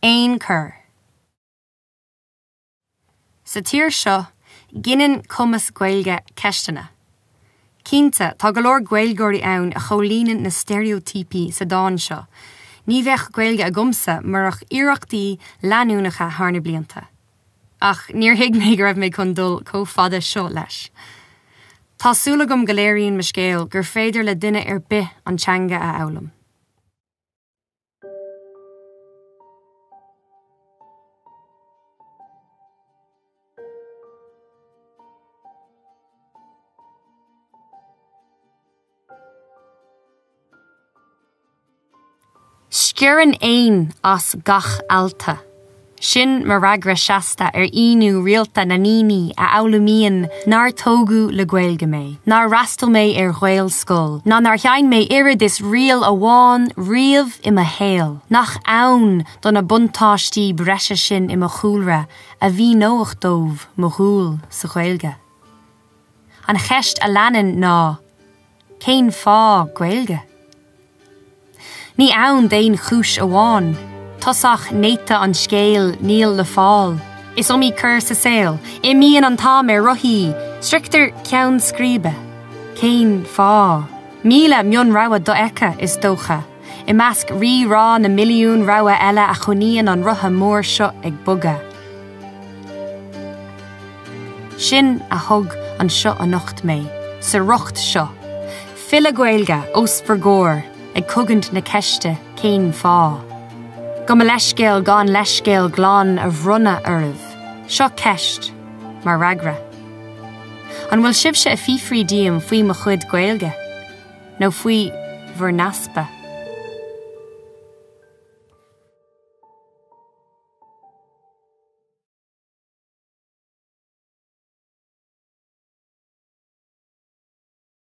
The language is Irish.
Aon cor. Sa tír seo, gineann cumas Gaeilge ceisteanna. Cinnte, tá go leor Gaeilgeoirí ann a chomhlíonann na steiréitíopaí sa dán seo. Ní bheadh Gaeilge agamsa murach iarrachtaí leanúnacha thar na blianta. Ach níor thuig mé go raibh mé chun dul chomh fada seo leis. Tá súil agam go léiríonn mo scéal gur féidir le duine ar bith an teanga a fhoghlaim. Sciorrann éan as gach ealta. Sin mo fhreagra seasta ar ionadh rialta na ndaoine a fhoghlaimíonn nár tógadh le Gaeilge mé, nár fhreastail mé ar Ghaelscoil, ná nár sheinn mé oiread is ríl amháin riamh i mo shaol. Nach ann do na buntáistí breise sin i mo chúlra a mhíneodh dóibh mo dhúil sa Ghaeilge? An cheist a leanann ná, cén fáth Gaeilge? Ní ann d'aon chúis amháin. Tosach néata an scéil níl le fáil. Is iomaí cor sa saol. Imíonn an t-am ar rothaí. Sroichtear ceann scríbe. Cén fáth? 1000 mionrogha dofheicthe, is dócha, i measc rí-rá na milliún rogha eile a choinníonn an rotha mór seo ag bogadh. Sin a thug anseo anocht mé, sa riocht seo. File Gaeilge os bhur gcomhair ag cogaint na ceiste cén fáth? Gabh mo leithscéal gan leithscéal glan a bhronnadh oraibh. Seo ceist, mar fhreagra. An bhfuil sibhse ag fiafraí díom faoi mo chuid Gaeilge? Nó faoi bhur n-easpa?